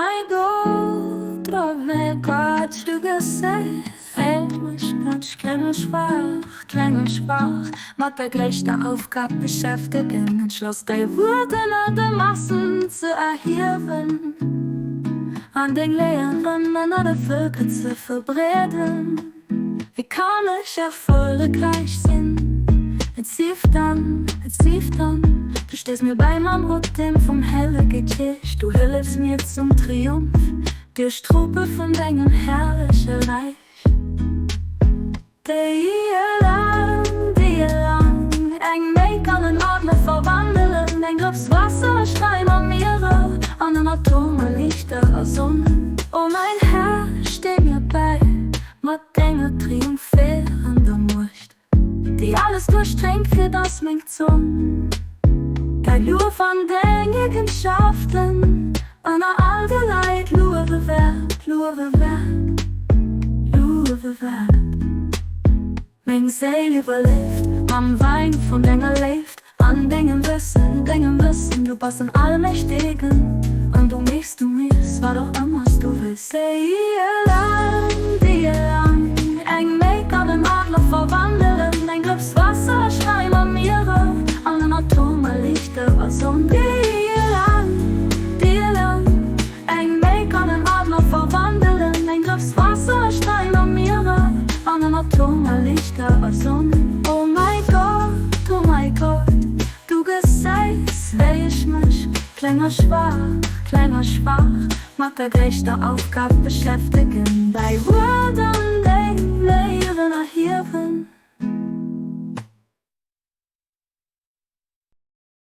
mäi Gott, oh mäi Gott, du gesäis mech ganz kleng a schwaach, kleng a schwaach, mat der gréisster Aufgab beschäftegen, entschloss däi Wuert ënner de Massen ze erhiewen an deng Léieren ënner de Vëlker ze verbreeden. Wéi kann ech erfollegräich sinn? Et sief dann, et sief dann, du stees mir bäi mam Otem vum Hellege Geescht, du hëllefs mir zum Triumph duerch d'Truppe vun dengem herrleche Räich. Déi eleng, déi eleng eng Méi kann en Adler verwandelen, eng Drëps Waasser a Streim a Mierer an en Atom a Liichter a Sonn. O mäin Här, stee mir bäi mat denger triumphéierender Muecht, déi alles duerchdréngt, fir dass meng Zong däi Luef an deng Eegenschaften ënner all de Leit luewe wäert, luewe wäert, luewe wäert. Meng Séil iwwerleeft mam Wäin vun denger Léift an dengem Wëssen, dengem Wëssen. Du bass en Allmächtegen an du méchs, du méchs, wat och ëmmer s du wëlls. Déi eleng, déi eleng eng Méi kann en Adler verwandelen, eng Drëps Waasser a Schräim a Miere an en Atom a Liichter a Sonn. Déi eleng, déi eleng Eng Méi kann en Adler verwandelen, eng Drëps Waasser a Sträim a Mierer an en Atom a Liichter a Sonn. Oh mäi Gott, oh mäi Gott, du gesäis, wéi ech mech kleng a schwaach, kleng a schwaach mat der gréisster Aufgab beschäftegen, däi Wuert an deng Léieren erhiewen.